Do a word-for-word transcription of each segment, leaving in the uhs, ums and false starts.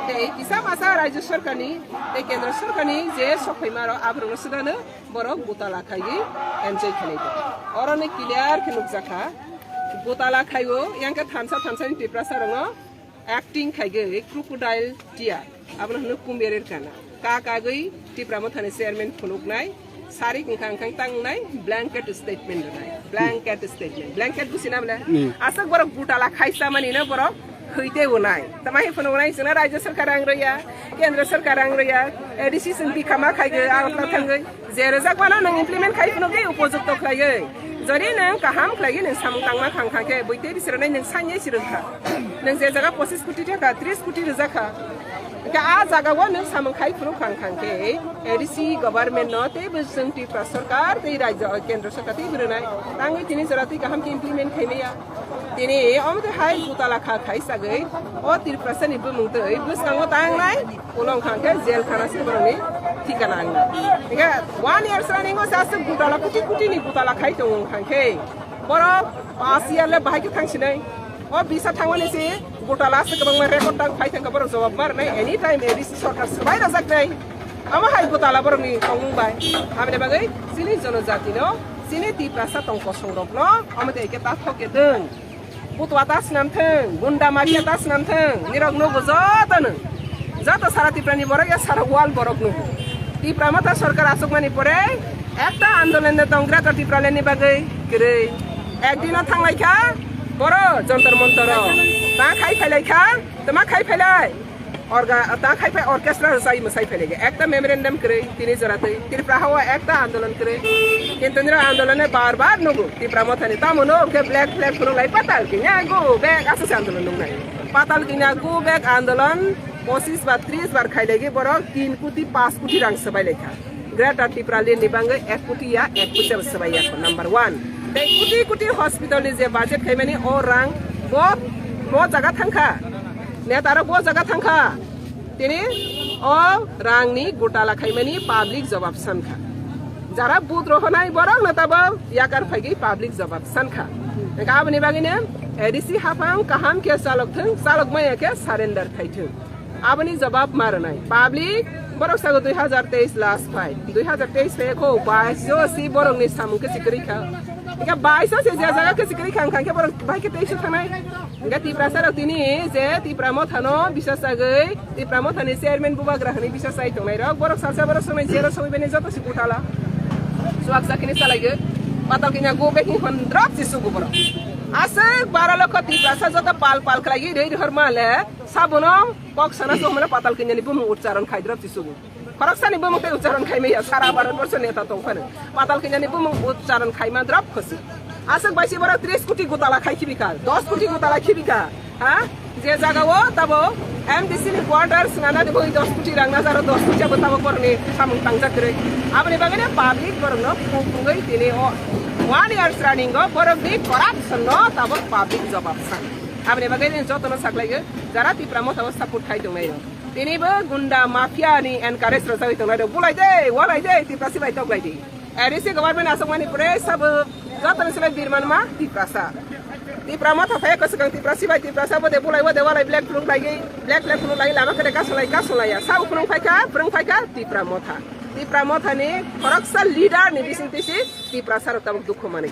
Tei kisa masa Rajya Sarkarni tei Kendra Sarkarni je sokphaima rok aborokno swdano borok butala khaiwi enjoy khlai tongo. Oro ni clear khe nukjakha, butala khaiwi yang khe thansa thansa ni Tiprasa rokno acting khaigwi crocodile tear, abono hwnwi kumberer kana. Ka kagwi Tipra Mothani chairman phunuknai, sarik wngkha wngkha tangnai, blanket statement rwnai. Blanket statement. Blanket busi na bole? Hmm. Aswk borok butala khaisa mani no borok khwite unai. Tama hi phunuknai chwngno Rajya Sarkar rang rwya, Kendra Sarkar rang rwya, A D C chwng bikha ma khaigwi, Agartala thangwi. Je rwjak mano nwng implement khai phunukgwi upojukto khlaiwi. Jodi nwng kaham khlaiwi nwng samung tangma khang khang khe, bui tei bisirnai nwng sanya sirwng kha. Nwng je jaga pochis koti thaka, tris koti rwjak kha. Hingke a jaga o nwng samung khai phuru khang khang khe, A D C government no tei bo chwng Tripura sarkar tei rajya, kendra sarkar tei bo rwnai. Tangwi tini jora tei kaham khe implement khai maya. Tini omo tei hai butala kha khai sagwi, o Tiprasa ni bumung tei bwskango tangnai, ulo wngkha khe jail khana se borokni thikana wngna. Hingke one years running o se aswk butala, kuti kuti ni butala khai tongo wngkha khe, borok pass year le bahai khe thangsinai. O bisa thangmani se gotala se kwbangma record tang phai thangkha, borok jawab ma rwnai, anytime A D C sarkar swbai rwjaknai. Amo hai gotala borokni tongmung bai. Aboni bagwi chini jonojatino, chini Tiprasa tong kosongrokno omo tei khe ta thok khe dwng. Butwa ta swnam thwng, gunda mafia ta swnam thwng, nirok nugo jotono. Joto sara Tiprani borok ya sara world borok nugo. Tipra Motha sarkar achukmani pore ekta andolon de tong Greater Tipraland ni bagwi kwrwi. Ekdino thanglaikha boro Jantar Mantaro. Ta khai phailaikha, tama khai phailai. Orga, ta khai phai orchestra rwchai mwsai phailaikha. Ekta memorandum kwrwi tini jora twi. Tripura hao ekta andolon kwrwi. Kintu nira andolone bar bar nugo Tipra Mothani. Tamo no khe black flag phunuk lai patal kinya go back aswk se andolon nungnai. Patal kinya go back andolon pochis bar tris bar khailaigwi borok tin koti paanch koti rang swbailaikha. Greater Tipraland ni bagwi ek koti ya ek koti swbai ya number one. Tei koti koti hospital ni je budget khaimani o rang bo, bo jaga thangkha. Neta rok bo jaga thangkha. Tini o rang ni gotala khaimani public jawab sankha. Jara but rohonai borok no tabo yakar phaigwi public jawab sankha. Hingkhe aboni bagwi no A D C haphang kaham khe chalok thung, chalok maya khe surrender khai thung. Aboni jawab ma rwnai. Public borok sago dui hazar teis last phai. Dui hazar teis phai kho bais o si borok ni samung khe sikri kha. Ika bais o se je jaga khe sikri kha wngkha khe borok bai khe teis o thanai. Ika Tiprasa rok tini je Tipra Motha no bisas agwi, Tipra Motha ni chairman bubagra hwnwi bisas ai tongnai rok. Borok salsa borok songnai jero soi bini joto si kuthala. Suak sakini salai ge. Patal kinya go back ni hon drop si sugu borok. Aswk bara lokho Tiprasa joto pal pal khlai rei rihor male. Sabono kok sana so mana patal kinyani bumung uchcharon khai drop si sugu. Khoroksani bumung tei uchcharon khai maya sara Bharat borso neta tong phano. Patal kinyani bumung uchcharon khai ma drop khosu. Aswk bai si borok tris koti gotala khai khibika, dos koti gotala khibika. Ha? Je jaga o tabo M D C ni quarter swnana de boi dos koti rang na jaro dos koti abo tabo borokni samung tangjak kwrwi. Aboni bagwi no public borokno phung phungwi tini o one years running o borokni corruption no tabo public jawab san. Aboni bagwi no jotono saklaigo jara Tipra Motha o support khai tongnai rok. Tini bo gunda mafia ni encourage rwjagwi tongnai rok. Bulai de, walai de, Tiprasi bai toklai di. A D C government aswk mani pore sabo jotoni sile birman ma Tiprasa. Tipra Motha phai ko swkang Tiprasi bai Tiprasa bo de bulai bo de walai black phulung lai, black black phulung lai lama kede kasolai kasolai ya. Sabo phulung phai kha, phulung phai kha Tipra Motha. Tipra Motha ni khoroksa leader ni bising tisi Tiprasa rok tabuk dukhu manwi.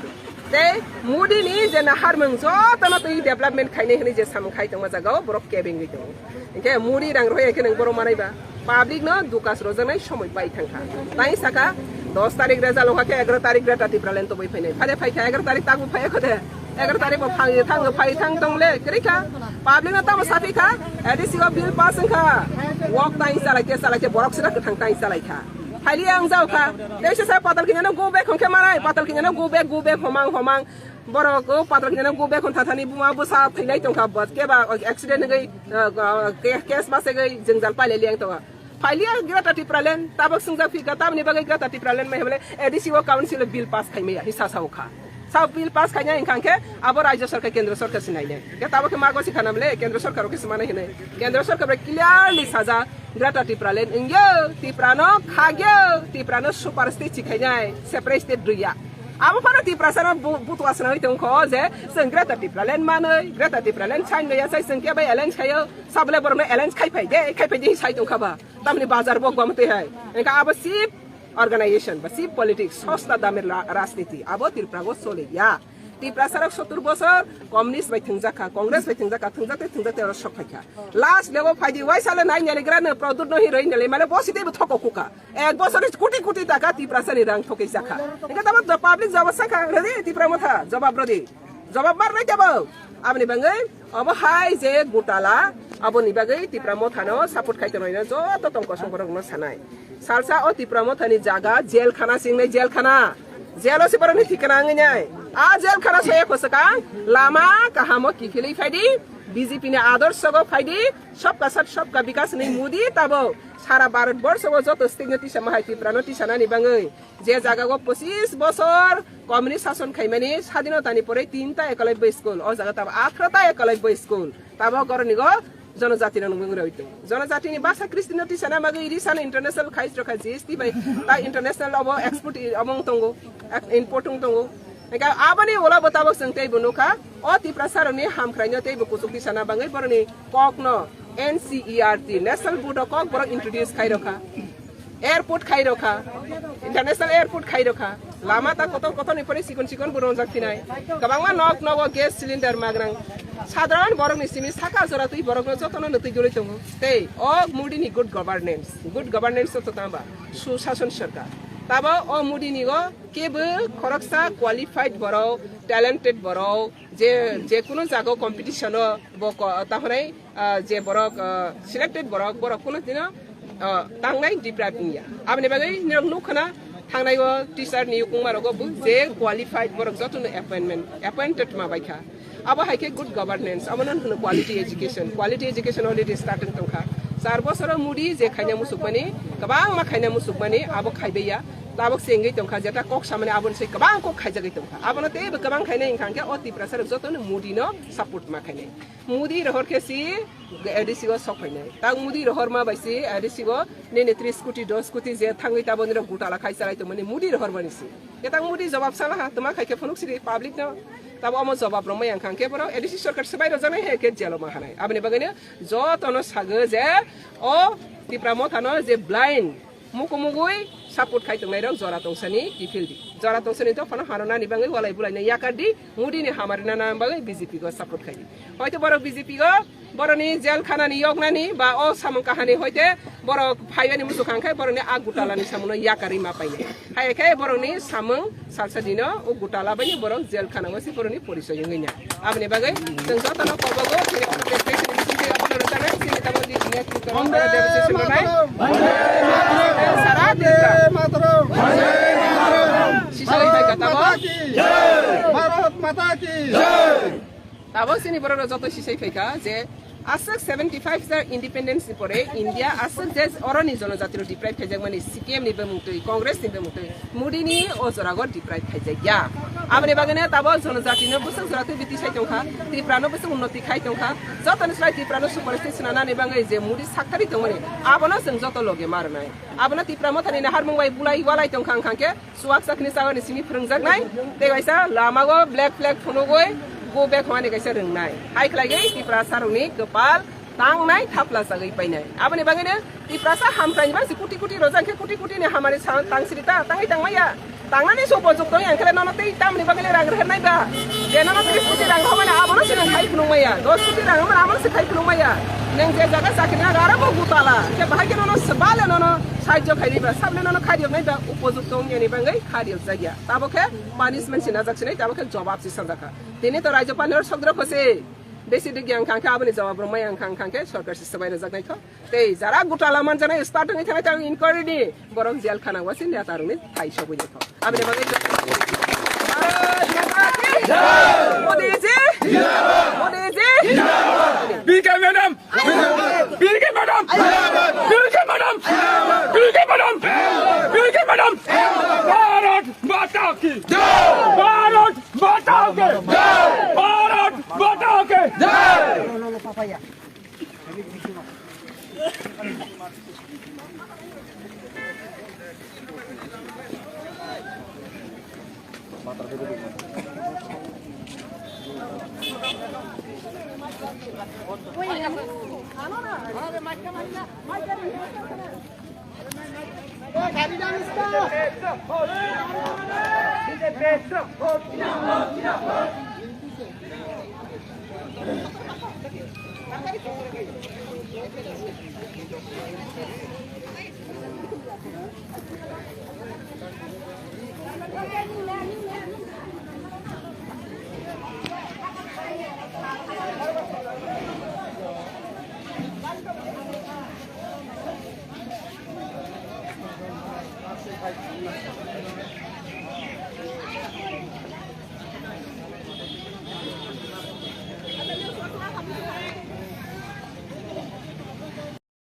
Tei Modi ni je naharmung jotono twi development khainai hwnwi je samung khai tongma jaga o borok kebengwi tongo. Hingke Modi rang rohya khe nwng borok manai ba? Public no dukas rojaknai somoi pai thangkha. Tai saka dos tarik result wngkha khe egaro tarik Greater Tipraland toboi phainai. Phare phaikha egaro tarik tabuk phai kho de. Egaro tarik bo phai thang phai thang tong le kwrwi kha. Public no tamo sapi kha. A D C o bill pass wngkha. Wok tai chalai khe chalai khe borok sira kwthang tai chalai kha. Phailiya ang jao kha. Tei se sa patal kinyano go back hon khe manai. Patal kinyano go back, go back homang homang. Borok o patal kinyano go back hon thathani buma bwsa thwinai tongkha. Bot keba accident wngwi, uh, uh, ke-, case bachegwi jwngjal pailai liang tongo. Phailiya Greater Tipraland tabok swngjak phika tamni bagwi Greater Tipraland mai hwnle A D C o council o bill pass khaimaya hisa sao kha. Sao bill pass khaina hingkha khe abo Rajya Sarkar, Kendra Sarkar se nainai. Khe tabok khe mago se khana bole Kendra Sarkar o khe se manai hinai. Kendra Sarkar bai clearly saja Greater Tipraland wngyo, Tiprano khagyo, Tiprano super state si khainai, separate state rwya. Abo phano Tiprasano bu-, butua swnamwi tongkho je chwng Greater Tipraland manwi, Greater Tipraland sign loya sai chwng kebo alliance khaio, sabole borokno alliance khai phai de, khai phai de sai tongkha ba. Tamni bazar bo gwamtwi hai. Engkha abo sip organization ba sip politics, sosta damir la-, rajniti, abo Tripura go chole ya. Tiprasa rok sottur bosor communist bai thwngjak kha, Congress bai thwngjak kha, thwngjak tei thwngjak tei oro sok phai kha. Last lebo phai di, waisa le nai neligra no Pradyut no hi roi neli mane bosi tei bo thoko khuka. Ek bosor ni koti koti taka Tiprasa ni rang thokei jakha. Engkha tamo jo public jawab sakha, redi Tipra Motha, jawab rodi. Jawab mar nai tabo. Aboni bagwi obo hai je gutala, aboni bagwi Tipra Motha no support khai tongo joto tongkosong borok no sanai. Salsa o Tipra Motha ni jaga jail khana singnai jail khana. Jail o se borok ni thikana wngwi nai. A jail khana soya ko swkang lama kahamo kiphilwi phai di. B J P ni adorsho go phai di. Sabka sath sabka bikas ni Modi tabo sara Bharat borsho go joto state no tisa ma hai Tipra no tisa nani bagwi. Je jaga go pochis bosor communist sason khaimani sadinota ni pore tinta ekolobya school, o jaga tabo atharo ta ekolobya school, tabo goroni go jonojati no nungwi roi tongo. Jonojati ni basa Christian no tisana bagwi iri sano international khai rokha G S T bai ta international obo export i-, obo wng tongo, ek-, import wng tongo. Engkha aboni ulo bo tabok chwng tei bo nukha, o Tiprasa rokni hamkraino tei bo kuchuk tisana bagwi boroni kokno N C E R T, National Board of Kok borok introduce khai rokha. Airport khai rokha, international airport khai rokha, lama ta kotor kotor ni pore sikon sikon bo rongjak phinai. Kwbangma nok nogo gas cylinder magrang. Sadharan borok ni simi saka jora twi borok no jotono no twi dulwi tongo. Tei o Modi ni good governance, good governance to tamba, susason sarkar. Tabo o Modi ni go kebo khoroksa qualified borok, talented borok, je, je kuno jaga competition o bo ko-, tahonai ah, je borok, ah, selected borok, borok kuno dino, ah, tangnai deprive wngya. Aboni bagwi nirok nukha na thangnai o teacher ni yukungma rogo bo je qualified borok joto no appointment, appointed ma bai kha. Abo hai khe good governance, abo no hwno quality education. Quality education already starting tongkha. Char bosoro Modi je khaina musukmani, kwbangma khaina musukmani, abo khaibaiya. Tabok se wngwi tongkha, jeta kok samani aboni se kwbang kok khaijagwi tongkha. Abono teibo kwbang khainai wngkha hwnkhe o Tiprasa rok joto no Modi no support ma khainai. Modi rohor khe si A D C o sok phainai. Tak Modi rohor ma bai si A D C o nini tris koti, dos koti je thangwi tabo nirok gutala khai chalai tongmani Modi rohor mani si. Ke tak Modi jawab sala ha, tuma khai khe phunuk sidi public no. Tabo omo jawab rwmai ang kha, hwnkhe borok A D C sarkar swbai rwjaknai hai khe jelo ma hanai. Aboni bagwi no joto no sago je o Tipra Motha no je blind mukumugwi support khai tongnai rok jora tongsani kiphil di. Jora tongsani dophano harona ni bagwi walai bulai no yakar di, Modi ni hamari na bagwi B J P go support khai di. Hoito borok B J P go boroni jail khana ni yoknani ba o samung kahani hoite borok phaibani musuk hangkhai boroni a gutala ni samung no yakarwi ma painai. Hai khe boroni samung salsa dino o gutala bani borok jail khana o si boroni porichoi wngwi na. Aboni bagwi chwng jotono kobogo, chini Honorable President ni bisingtwi abono rwjaknai, chini tamo di netrito rok, Honorable President rwnai. Sara Tripura. Sisai khai ka tamo. Bharat Mata ki jai. Tamo chini borok rok joto sisai khai ka je aswk seventy five year independence ni pore India aswk je oroni jonojati rok deprive khaijak mani C P M ni bemung twi, Congress ni bemung twi, Modi ni o jora go deprive khaijak ya. Aboni bagwi no tabo jonojati no bwswk jora twi biti sai tongkha, Tripura no bwswk unnoti khai tongkha, joto ni slai Tripura no superstate swnanani bagwi je Modi saktharwi tongmani, abono chwng joto loge ma rwnai. Abono Tipra Mothani naharmung bai bulai walai tongkha wngkha khe, chuak chakni chawani simi phwrwngjaknai, tei kaisa lama o black flag phunugwi go back hwnani kaisa rwngnai. Hai khlaiwi Tiprasa rokni kwpal tangnai, thapla chagwi painai. Aboni bagwino Tiprasa hamkraini bagwi koti koti rojak khe koti koti ni hamari sa-, tangsiri ta, tangwi tangmaya. Tangnani se upojukto wngya, hwnkhe nono tei tamni bagwi rang rwhornai ba? Je nono tris koti rang rwhormani abono se nwng khai phunukmaya, dos koti rang rwmani abono se khai phunukmaya. Nwng je jaga chakri nago aro bo gutala, khe bahai khe nono swbale nono sahajyo khainai ba, sabole nono khariyoknai ba, upojukto wngyani bagwi khariyokjakya. Tabok khe punishment se najak sinai, tabok khe jobab se sanjakha. Tini to Rajyapal ni sok doro khose, besi digi ang kha khe aboni jobab rwmai ang kha khe sorkar se swbai rwjaknai kho. Tei jara gutala manjanai start wngwi thanai tang inquiry ni borok jail khana o se neta rokni thai sogwi naikho. Aboni bagwi Bharati Mata ki jai! Modi ji! Modi ji! B K madam! B K madam! B K madam! B K madam! B K madam! Bharat Mata ki jai! Bharat Mata ki jai! Bharat Mata ki jai!